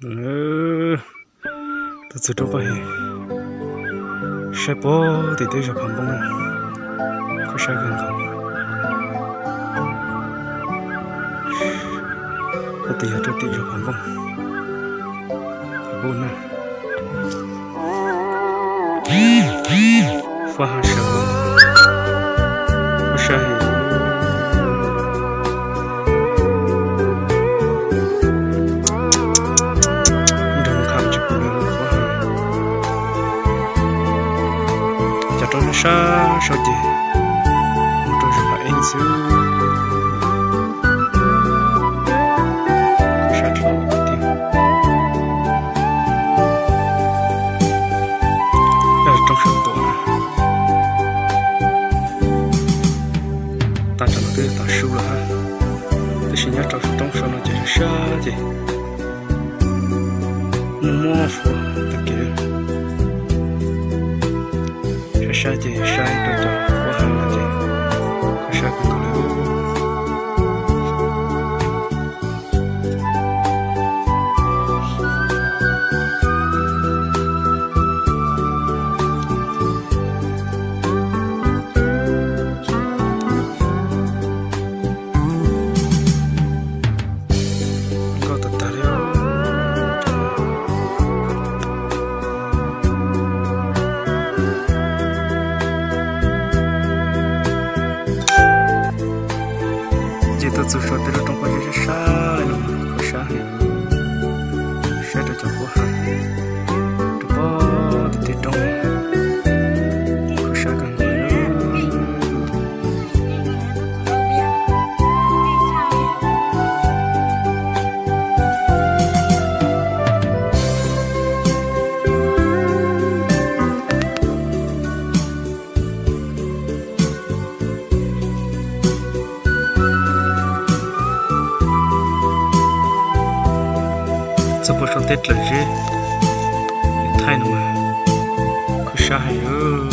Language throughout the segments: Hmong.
Tuaj txug roob Pob Hem, saib puag tim teb zog Phav Npoob na, khuab sab kawg nkaus. Puag tim yog rau tim zog Phav Npoob, Phav Npoob na. Huab Hav sab, huab sab heev. Nrog mus kham tsis pum li huab heev. Cov roob sab sab ces mus rau zog Phav Eeb xwb. Sab dhau tiag. Roob sab tuaj na. Tag tsam no twb tag su lawm hab, tab sis nyob rau roob sab no ces sab sab ces muaj muaj huab tag kev. Sab sab ces saib rau cov huab heev no ces khuab sab kawg nkaus li. Nkauj tag tag li. Ces tuaj txug saum tej lub roob pob zeb sab sab li no, khuab sab heev. Saib rau cov huab heev rau puag tim tej roob, khuab sab kawg nkaus li. Txog puag saum tej dlaim zeb thaij no mas khuab sab heev.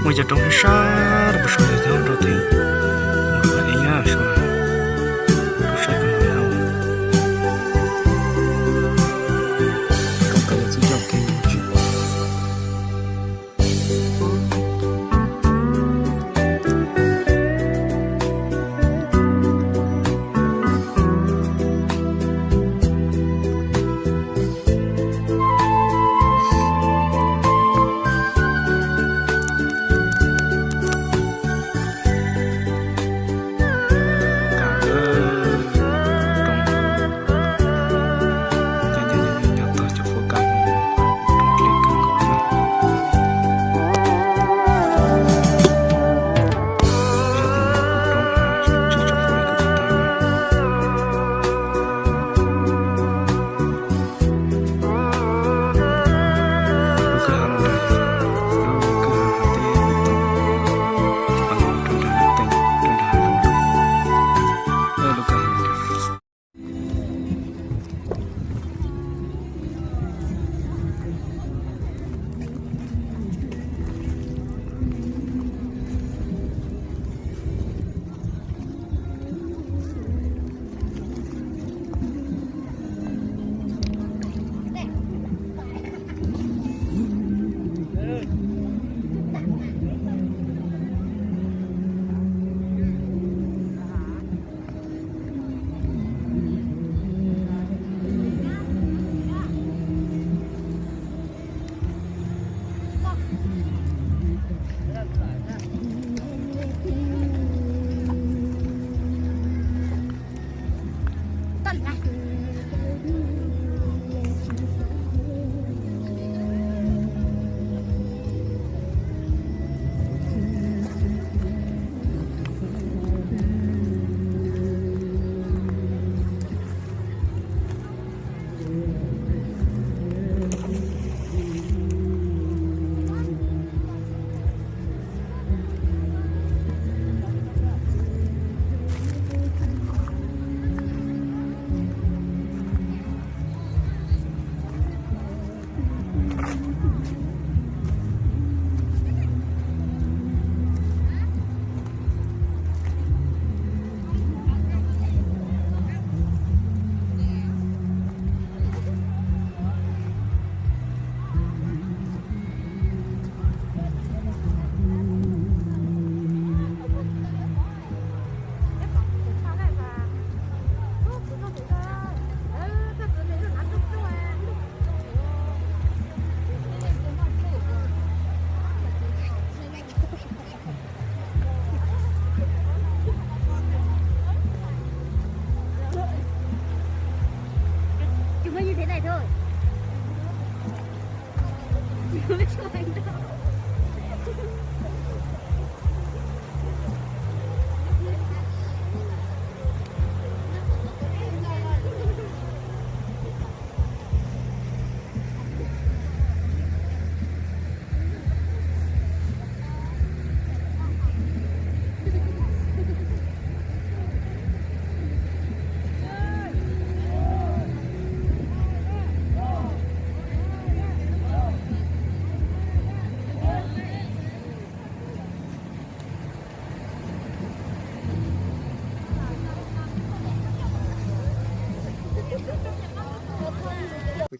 Muaj cov roob sab sab rau puag saum ntawd nyob rau tim mus rau Phav Eeb na, saib, roob sab kawg nkaus li. Roob kawg los txwj coj kev mus tsis pom.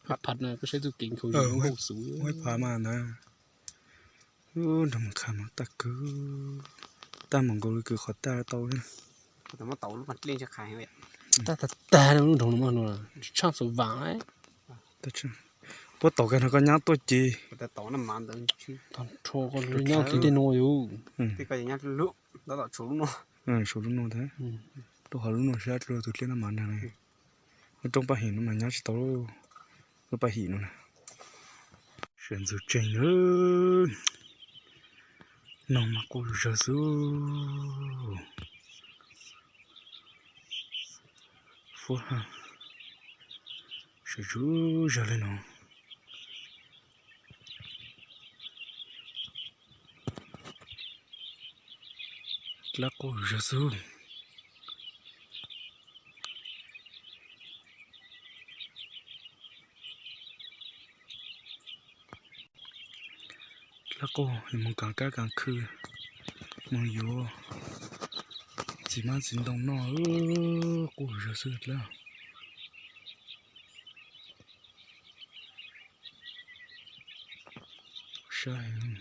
Phab phab no koj saib txuj kev nkhaus zoo nkauj xwb. Ua ib phab mas na. Nrog mus qha mas tag kawg, tag mus nkaus li kwv qhov tag tau li. Tag tag tag lub nroog no mas no tshaj xav vam. Puab tau kag no koj nyab tuaj ces. Tag nrho koj nyab kiag tej no yus. Tshuav lub no, rau qhov lub no sab rau tus dlej noj mas nag. Ua roob paj him no mas nyab tsis tau, lub paj him no na. Sawv ntxuv tseeg na, no mas quaj zog xwb. Fuab ha, sawv tsuv zog li no. Dlab quaj zog xwb. Dlab quaj, moog kaav kab kaav khw, moog yuav txiv hmab txiv ntoo noj, quaj zog xwb dlab. Sab heev.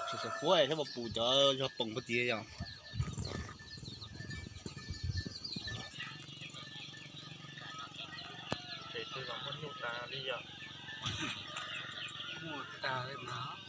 Tsis xav fuab thiab, puas pum cov zog poom puag tid yom. Ces twb los muaj nyuj tas li yom. Muaj tas li mas.